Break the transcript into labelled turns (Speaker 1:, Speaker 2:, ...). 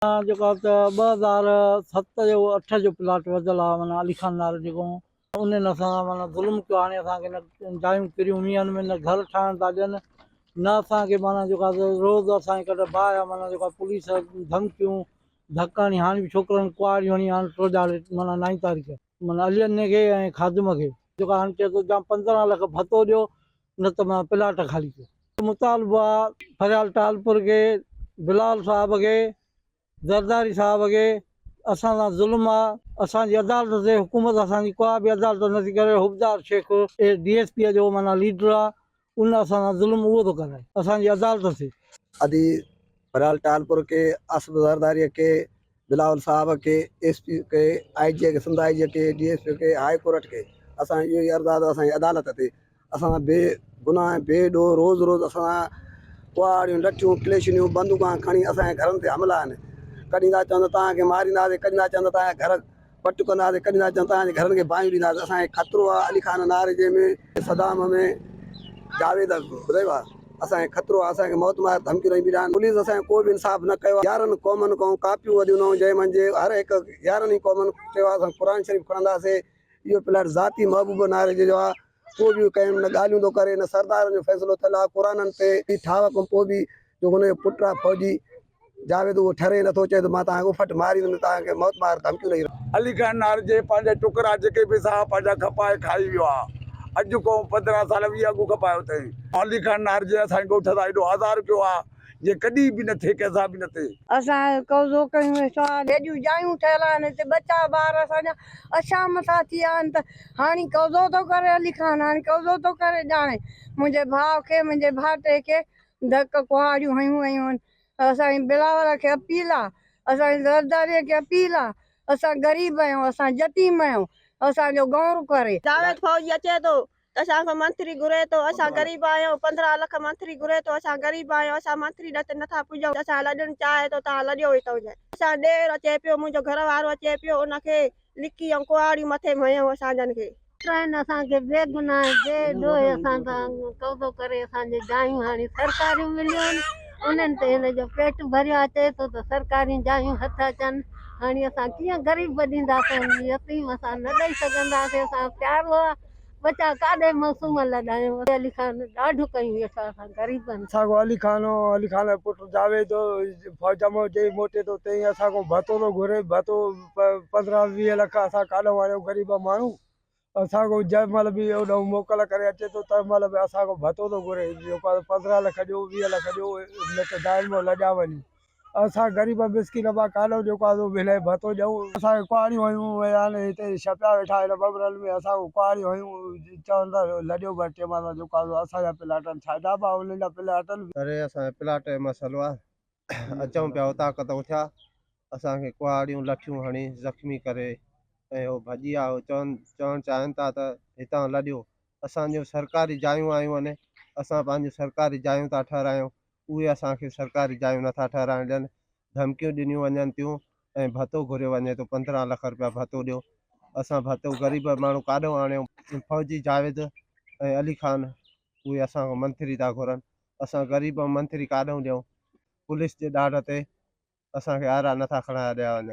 Speaker 1: جيڪو آ ته 2007 جو 8 جو پلاٽ وڌل آ معنيٰ علي خان نار جيڪو انهن اسان سان معنيٰ ظلم ڪيو هاڻي اسان کي نه جايون ڪريون مينهن ۾ نه گهر ٺاهڻ ٿا ڏين نه اسان کي معنيٰ جيڪو آ ته روز اسان جي ڪڍ باهه آ معنيٰ جيڪو آ پوليس ڌمڪيون ڌڪ هڻي هاڻي به ڇوڪرن ڪهاڙيون هڻي هاڻي ٽو ڏهاڙي معنيٰ نائين تاريخ معنيٰ علي اني کي ۽ خادم کي جيڪو هاڻي چئي ٿو جا 15 لک ڀتو ڏيو نه ته مان پلاٽ خالي ڪيو. مطالبو آ فريال ٽالپر کي، بلال صاحب کي، زرداري صاحب کي اسان سان ظلم آ اسان جي عدالت تي حڪومت اسان جي ڪا به عدالت نٿي ڪري حبدار شيخ ڊي ايس پي جو معنيٰ ليڊر آ ان اسان سان ظلم اهو ٿو ڪرائي اسان جي عدالت تي.
Speaker 2: ادي فريال ٽالپر کي، آصف زرداري کي، بلاول صاحب کي، ايس پي کي، آء جي کي، سنڌ آء جي کي، ڊي ايس پي کي، هاء ڪورٽ کي اسان اهو ئي عرض آهي ته اسان جي عدالت تي اسان سان بي گناهه ۽ بي ڏوهه روز روز اسان سان ڪهاڙيون، لٺيون، ڪليشنيون، بندوقان کڻي اسان جي گهرن تي حملا آهن. ڪڏهن ٿا چون ته توهان کي مارينداسين، ڪڏهن ٿا چون ته توهان جا گهر پٽ ڪنداسين، ڪڏهن ٿا چون توهان جي گهرن کي باهيون ڏينداسين. اسان کي خطرو آهي علي خان ناريجي ۾، صدام ۾، جاويد ٻڌايو آهي اسان کي خطرو آهي اسان کي موت مار ڌمڪيون ڏئي بيٺا آهن. پوليس اسان کي ڪو به انصاف نه ڪيو آهي. يارهن قومن کان ڪاپيون وڌيون اٿئون جنهن منجهه هر هڪ يارهن ئي قومن چيو آهي اسان قرآن شريف کڻنداسين. اهو پلاٽ ذاتي محبوب ناريجي جو آهي. ڪو به ڪنهن نه ڳالهيون ٿو ڪري نه سردارن جو فيصلو ٿيل آهي قرآنن تي ٺاهه کان پوء به جو هن جو پٽ آهي فوجي جاويد اهو ٺري نٿو چئي ته مان توهان کي اڦٽ ماريندم توهان کي موت مار ڌمڪيون ڏئي
Speaker 3: علي خان نارجي پنهنجا ٽڪرا جيڪي به سا پنهنجا کپائي کائي ويو آ اڄ کان 15 سال 20 اڳ کپايو اٿئي. علي خان نارجي اسان جي ڳوٺ سان ايڏو آزار ڪيو آ جي ڪڏهن به نه ٿئي ڪنهن سان به نه ٿئي.
Speaker 4: اسان قبضو ڪيون ويٺا آهن ايڏيون جايون ٺهيل آهن هتي ٻچا ٻار اسان جا اشام ٿا ٿي ويا آهن ته هاڻي قبضو ٿو ڪري علي خان هاڻي قبضو ٿو ڪري ڄاڻي منهنجي ڀاء کي منهنجي ڀائٽي کي ڌڪ ڪهاڙيون هنيون ويون آهن اسان جي بلاول کي اپيل آهي اسان جي زرداري کي اپيل آهي اسان غريب آهيون اسان يتيم آهيون اسان جو غور ڪري.
Speaker 5: جاويد فوجي اچي ٿو ته اسان کان منٿري گهري ٿو، اسان غريب آهيون، 15 لک منٿري گهري ٿو، اسان غريب آهيون، اسان منٿري ڏت نٿا پڄون، اسان لڏڻ چاهي ٿو، توهان لڏيو ئي ته هجي. اسان ڏير اچي پيو، منهنجو گهر وارو اچي پيو، ان کي لڪي ۽ ڪهاڙيون مٿي ۾ هنيائون اسان جن کي.
Speaker 6: آهن اسان کي بي گناهه بي ڏوهه اسان تان قبضو ڪري اسان جون جايون هاڻي سرڪاريون مليون آهن انهن تي هن جو پيٽ ڀريو آهي چئي ٿو ته سرڪاريون جايون هٿ اچن هاڻي اسان ڪيئن غريب ڏينداسون يتيم اسان نه ڏئي سگهنداسين اسان پيارو آهي ٻچا ڪاڏي معصوم لڏايون علي خان ڏاڍو ڪيون ويٺو اسان غريبن.
Speaker 3: اسان کان علي خان ۽ علي خان جو پٽ جاويد فوج مان جئين موٽي ٿو تئين اسان کان ڀتو ٿو گهري ڀتو 15 20 لک اسان ڪاڏئون آڻيون غريب ماڻهو اسان کان جنهن مهل به اوڏانهن موڪل ڪري اچي ٿو تنهن مهل به اسان کان ڀتو ٿو گهري جيڪو 15 لک ڏيو 20 لک ڏيو نه ته دائن مان لڏيا وڃون اسان غريب مسڪين مان ڪاڏئون جيڪو آهي سو ملي ڀتو ڏيون. اسان کي ڪهاڙيون هنيون ويا آهن هتي ڇپيا ويٺا آهن ٻٻرن ۾ اسان کي ڪهاڙيون هنيون چون ٿا لڏيو ٻه ٽي مهينا جيڪو آهي سو اسان جا پلاٽ آهن ڇا به انهن جا پلاٽ آهن.
Speaker 7: ڪري اسان جي پلاٽ جو مسئلو آهي اچون پيا اوطاق تان اٿيا اسان کي ڪهاڙيون لٺيون هڻي زخمي ڪري ۽ هو ڀڄي آيو چون چوڻ چاهين ٿا ته هتان لڏيو اسان جون سرڪاري جايون آيون آهن اسان پنهنجون سرڪاري جايون ٿا ٺهرايون اهي اسان کي سرڪاري جايون نٿا ٺهرائڻ ڏين، ڌمڪيون ڏنيون وڃن ٿيون ۽ ڀتو گهريو وڃي ٿو 15 لک رپيا ڀتو ڏيو، اسان ڀتو غريب ماڻهو ڪاڏهون آڻيون، فوجي جاويد ۽ علي خان اهي اسان کان منٿري ٿا گهرن، اسان غريب منٿري ڪاڏهون ڏيون، پوليس جي ڏاڍ تي اسان کي آرا نٿا کڻايا ڏيا وڃن.